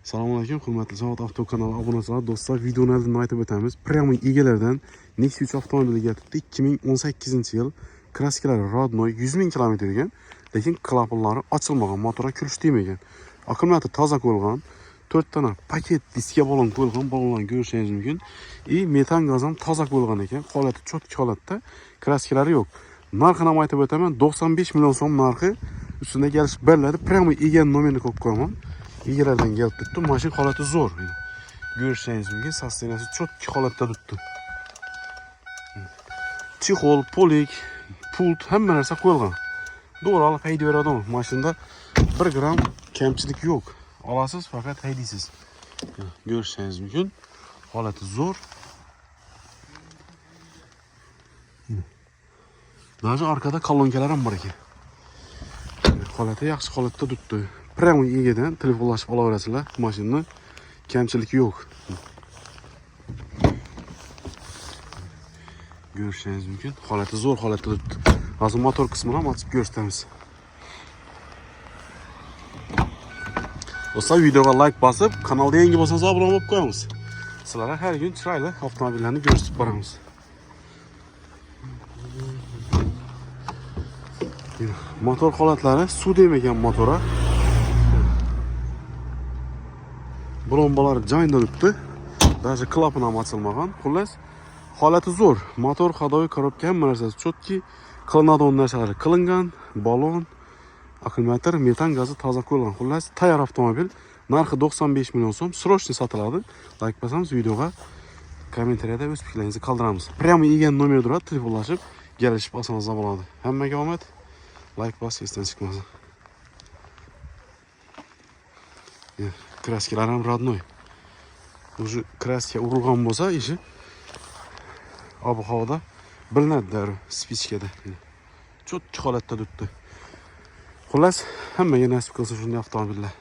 Assalomu alaykum, hurmatli Sanoat Avto kanali obunachilari, do'stlar, videoni oldindan aytib o'tamiz. Прямой egalardan Nexia 3 avtomobili kelibdi. 2018-yil, краска lari родной, 100 ming kilometr yurgan, lekin klapanlari ochilmagan, motorga kulish tegmagan. Akkumulyator toza qo'yilgan, 4 dona paket diska balon qo'yilgan, balonlarni ko'rishingiz mumkin. И metan gaz ham toza qo'yilgan ekan, holati чёткий holatda, краска lari yo'q. Narxini ham aytib o'taman, 95 million so'm narxi, ustida kelishib beriladi. Прямой egani nomerini qo'yib qo'yaman. Egalardan kelib turibdi. Mashina holati zo'r. Ko'rishingiz mumkin, состояние si чёткий holatda turibdi. Чехол, полик, pult, hamma narsa qo'yilgan. To'g'ri olib haydayveradi. Mashinada 1 gram kamchilik yo'q. Olasiz, faqat haydaysiz. Ko'rishingiz mumkin. Holati zo'r. Даже arkada kolonkalar ham bor ekan. Holati yaxshi holatda turibdi. Прямо egadan telefonlashib olaverasizlar mashinani. Kamchilik yo'q. Ko'rishingiz mumkin. Holati zo'r holatda turibdi. Hozir motor qismini ham ochib ko'rsatamiz. Do'stlar, videoga like bosib, kanalda yangi bo'lsangiz obuna bo'lib qo'yamiz. Sizlarga har kun chiroyli avtomobillarni ko'rsatib boramiz. Motor holatlari suv demagan motora. Blombalar joyida turibdi. Даже klapan ham ochilmagan. Xullas, holati zo'r. Motor, ходовой, коробка, hamma narsasi чёткий. Qilinadigan narsalar qilingan, balon, akkumulyator, metan gazi toza qo'yilgan. Xullas, tayyor avtomobil. Narxi 95 million so'm, срочно sotiladi. Like bosamiz videoga. Kommentariyada o'z fikrlaringizni qoldiramiz. Прямо egani nomeri turadi, telefonlashib, kelishib olsangiz bo'ladi. Hammaga omad. Like bos, esdan chiqmasin. Краска lar ham родной. Уже краска urilgan bo'lsa, ishi ob havoda bilinadi darrov спичка da. Чёткий holatda turibdi. Xullas, hammaga nasib qilsin shunday avtomobillar.